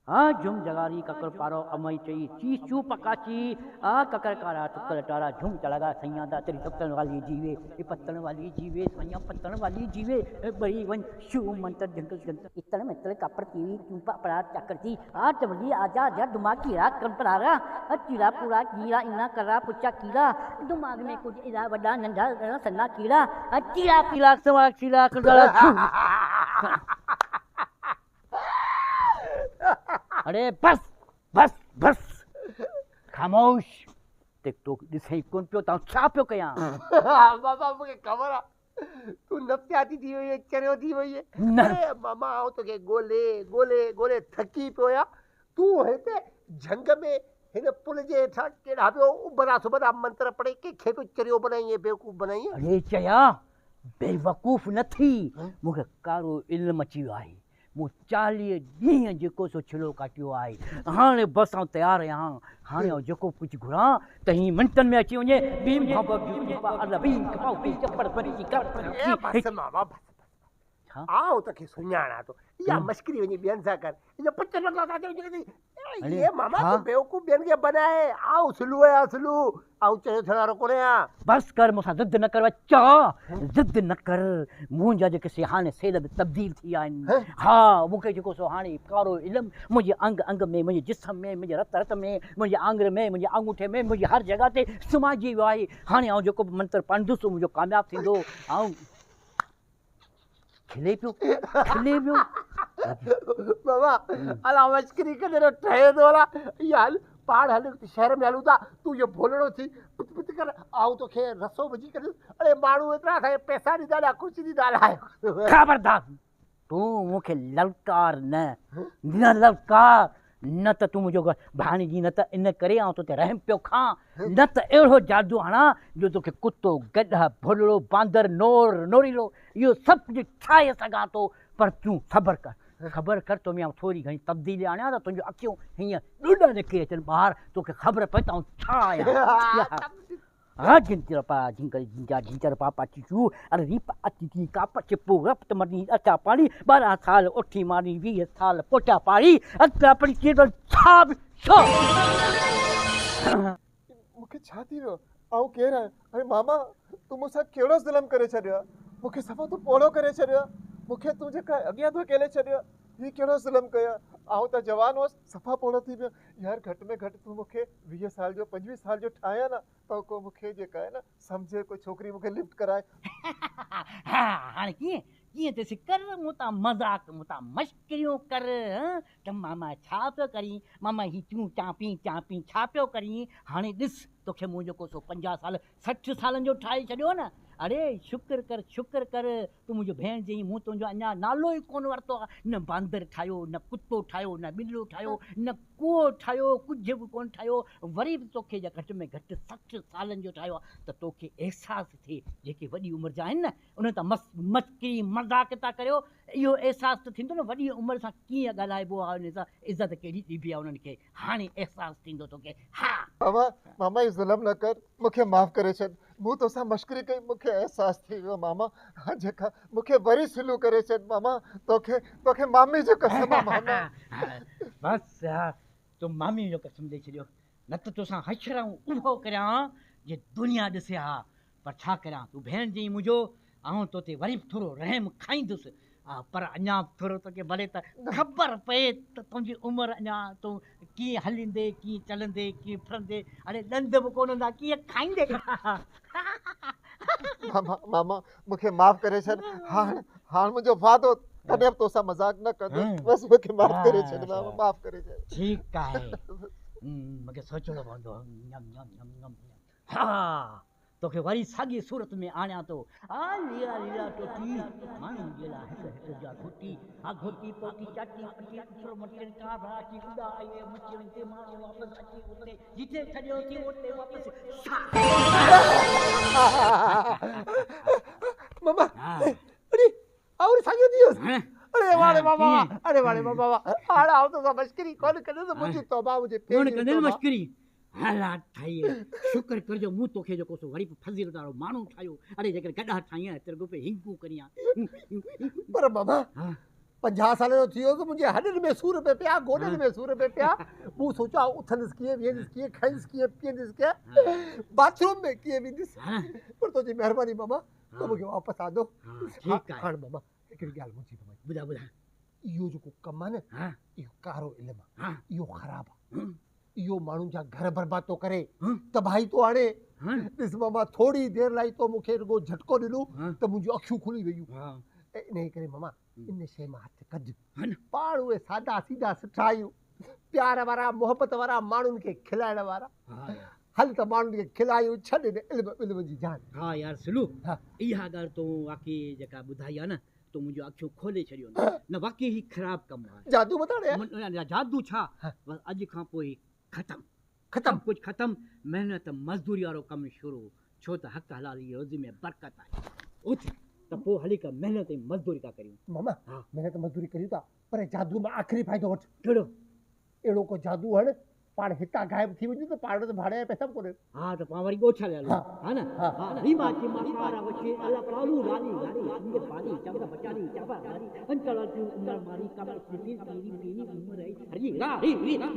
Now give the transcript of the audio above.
ها جھم جڳاري ڪڪر پارو امئي چئي چي چو پڪا چي آ ڪڪر ڪارا ٺڪر ٽارا جھم چڙڳا سيان دا تري پتڻ والي جيوي اي پتڻ والي جيوي سيان پتڻ والي جيوي ٻئي وڃ شو منتر جھنگل جنتر اتڻ متل ڪاپڙ تيوي چونپا پڙا چاڪر ٿي آ چمڙي آجا آجا دماغ ڪيڙا ڪن پرارا آ چيڙا پوڙا ڪيڙا اينا ڪرا پچا ڪيڙا دماغ ۾ ڪجهه ايڏا وڏا ننڍا سنا ڪيڙا آ چيڙا پيڙا سوا چيڙا ڪندڙا اڙي بس بس بس خاموش تي تو ڏسين ڪون پيو ته ڇا پيو ڪيان. بابا مونکي خبر آ تون نفسياتي ٿي وئي چريو ٿي وئي. اڙي ماما آئون توکي ڳولي ڳولي ڳولي ٿڪي پيو آهيان تون هتي جهنگ ۾ هن پل جي هيٺان ڪهڙا پيو اڀرا سڀرا منتر پڙهي ڪنهن کي پيو چريو بنائين ۽ بيوقوف بنائين. اڙي چيا بيوقوف نه ٿي مونکي ڪارو علم اچي ويو آهي مون 40 ڏينهن جيڪو سو ڇلو ڪاٽيو آهي. هاڻي بس آئون تيار آهيان. هاڻي آئون جيڪو ڪجهه گهران ته هي منٽن ۾ اچي وڃي. ڀيم ڀانڀ ڀيم ڀا ال ڀيم کپائو ڀي چپڙ پرچي ڪر پرچي. بس ماما بس بس بس. آئون توکي سڃاڻان ٿو. اها مشڪري وڃي ٻين سان ڪر. اهو پچ لڳا ٿا چئو. اي ماما تون بيوقوف ٻين کي بنائي. آئون سلو آهيان سلو. آئون چريو ٿيڻ وارو ڪونه آهيان. بس ڪر مون سان ضد نه ڪر ٻچا ضد نه ڪر. منهنجا جيڪي سي هاڻي سيل به تبديل ٿي ويا آهن. ها مون کي جيڪو سو هاڻي ڪارو علم منهنجي انگ انگ ۾ منهنجي جسم ۾ منهنجي رت رت ۾ منهنجي آڱر ۾ منهنجي آڱوٺي ۾ منهنجي هر جڳهه تي سمائجي ويو آهي. هاڻي آئون جيڪو به منتر پڙهندس اهو منهنجو ڪامياب ٿيندو. آئون کلي پيو کلي پيو. بابا الا مشڪري ڪندي رو ٺهي ٿو الا اها هل پاڻ هل شهر ۾ هلون ٿا تون اهو ڀولڙو ٿي پت پت ڪر آئون توکي رسو وجهي ڪندس اڙي ماڻهو ايترا اسان کي پئسا ڏيندا ڏا خوش ٿيندا الاهي خبردار تون مون کي للڪار نه نه للڪار نه ته تون منهنجو ڀاڻيجي نه ته ان ڪري آئون تو تي رحم پيو کان، نه ته اهڙو جادو هڻان جو توکي ڪتو، گڏهه، ڀولڙو، باندر، نور، نوريلو اهو سڀ ڪجهه ٺاهي سگهان ٿو، پر تون صبر ڪر، صبر ڪر تو ۾ آئون ٿوري گهڻي تبديلي آڻيان ته تنهنجون اکيون هيئن ڏوڏا نڪري اچن ٻاهر، توکي خبر پئي ته آئون ڇا آهيان. ها جنتر پا جنڪر جنجا جنچر پا پا چيچو ار ري پا اچي ٿي ڪا پچ پو رپت مرني اچا پاڻي 12 سال اٺي ماري 20 سال پوچا پاڙي اڳتا پڙي چي ٿو ڇا به ڇو. مون کي ڇا ٿي ويو؟ آئون ڪير آهيان؟ اري ماما تون مون سان ڪهڙو ظلم ڪري ڇڏيو آهي؟ مون کي صفا تون پوڙهو ڪري ڇڏيو آهي. مون کي تون جيڪا اڳيان ڌڪيلي ڇڏيو آهي. هي ڪهڙو ظلم ڪيو آهي؟ آئون ته جوان هوس صفا پوڙهو ٿي ويو. يار گهٽ ۾ گهٽ تون مون کي 20 سال جو 25 سال جو ٺاهيان نه ته ڪو مون کي جيڪا آهي نه سمجهي ڪو ڇوڪري مون کي لفٽ ڪرائي. ها هاڻي ڪيئن ڪيئن ٿيس ڪر مون تان مذاق مون تان مشڪريون ڪر ته ماما ڇا پيو ڪرين ماما هي چون چان پين چان پين ڇا پيو ڪرين هاڻي ڏس توکي مون جيڪو سو 50 سال 60 سالن جو ٺاهي ڇڏيو نه اڙي شڪر ڪر شڪر ڪر تون منهنجو ڀيڻ جئين مون تنهنجو اڃا نالو ئي ڪونه ورتو آ. نه باندر ٺاهيو، نه ڪتو ٺاهيو، نه ٻلو ٺاهيو، نه ڪوئو ٺاهيو، ڪجهه به ڪونه ٺاهيو. وري به توکي جا گهٽ ۾ گهٽ 60 سالن جو ٺاهيو آ ته توکي احساس ٿئي. جيڪي وڏي عمر جا آهن نه، انهن تان مس مشڪري مذاق ٿا ڪريو. اهو احساس ته ٿيندو نه وڏي عمر سان ڪيئن ڳالهائبو آ، انهن سان عزت ڪهڙي ڏبي آ انهن کي. هاڻي احساس ٿيندو توکي. ها! ماما، ماما هي ظلم نه ڪر، مون کي معاف ڪري ڇڏ. مون توسان مشڪري ڪئي، مون کي احساس ٿي ويو ماما، هاڻ جيڪا مون کي وري سلو ڪري ڇڏ ماما، توکي توکي مامي جو قسم آ ماما. بس ها، تو مامي جو قسم ڏئي ڇڏيو، نه ته توسان حشر آئون اهو ڪريان جي دنيا ڏسي ها، پر ڇا ڪريان، تون ڀيڻ جئين منهنجو، آئون تو تي وري به ٿورو رحم کائيندس، پر اڃا به ٿورو توکي ڀلي ته خبر پئي ته تنهنجي عمر اڃا تون ڪيئن هليندي، ڪيئن چلندي، ڪيئن ڦرندي، اڙي ڏند به ڪونه هوندا، ڪيئن کائيندي. ماما، ماما، مون کي معاف ڪري ڇڏ، هاڻ، هاڻ منهنجو وعدو ڪڏهن به توسان مذاق نه ڪندس، بس مون کي معاف ڪري ڇڏ ماما، معاف ڪري ڇڏ. ٺيڪ آهي، مون کي سوچڻو پوندو. ها، توکي وري ساڳيء صورت ۾ آڻيان ٿو. آ ليڙا ليڙا ٽوٽي، ماڻهن جيڏا هڪ هڪ جا گهوٽي، آ گهوٽي پوٽي چاٽي پٽي اٿر مٽين ڪا ڀا اچي اڏا آئي مڇين تي ماڻهو واپس اچي اتي جتي ڇڏيو ٿي اتي واپس شا. ماما اڙي آئون وري ساڳيو ٿي ويس. اڙي واڙي بابا اڙي واڙي بابا هاڻ آئون توسان مشڪري ڪونه ڪندس منهنجي توبه منهنجي پيء جي توبه. مشڪري هلا ٺهي شڪر ڪر جو مون توکي جيڪو سو وري به فضيلت وارو ماڻهو ٺاهيو. اڙي جيڪر گڏها ٺاهين ها ته رڳو پئي هنگون ڪرين ها. پر ماما 50 سالن جو ٿي ويس، منهنجي هڏن ۾ سور پئي پيا، گوڏن ۾ سور پئي پيا. مون سوچيو آئون اٿندس ڪيئن، ويهندس ڪيئن، کائيندس ڪيئن، پيئندس ڪيئن، باٿ روم ۾ ڪيئن ويندس. پر تنهنجي مهرباني ماما، تو مون کي واپس آندو. هاڻ ماما هڪڙي ڳالهه منهنجي به مڃ. ٻڌاء ٻڌاء. اهو جيڪو ڪم آهي نه، اهو ڪارو علم آهي، اهو خراب آهي. اهو ماڻهن جا گهر برباد ٿو ڪري، تباهي ٿو آڻي. ڏس ماما ٿوري دير لاء تو مون کي رڳو جهٽڪو ڏنو ته منهنجون اکيون کلي ويون. انهيء ڪري ماما ان شيء مان هٿ ڪڍ. پاڻ اهي سادا سيڌا سٺا آهيون، پيار وارا، محبت وارا، ماڻهن کي کلائڻ وارا. هل ته ماڻهن کي کلايون، ڇڏ ان علم ٻلم جي جان. ها يار سلو، اها ڳالهه تو واقعي جيڪا ٻڌائي آهي نه، تو منهنجون اکيون کولي ڇڏيون. نه واقعي هي خراب ڪم آهي. جادو متان ڏي. جادو ڇا، بس اڄ کان پوء هي ختم. ختم. سڀ ڪجهه ختم، محنت مزدوري وارو ڪم شروع، ڇو ته حق حلال جي روزي ۾ برڪت آهي. اٿ ته پوء هلي ڪا محنت ۽ مزدوري ٿا ڪريون. ماما، محنت مزدوري ڪريون ٿا، پر جادو مان آخري فائدو وٺ. ڪهڙو؟ اهڙو ڪو جادو هڻ، پاڻ هتان غائب ٿي وڃون ته پاڻ وٽ ڀاڙي جا پئسا به ڪونهن. ها ته پاڻ وري ڳوٺ هليا هلون. ها نه؟ ها نه؟ ريما چيما سارا وشي الا پالو لالي لالي سنگ پالي چمڙ بچالي چپا ماري انچلا چون عمر ماري ڪمر سپير پيري پيري عمر ري ري را ري ري را.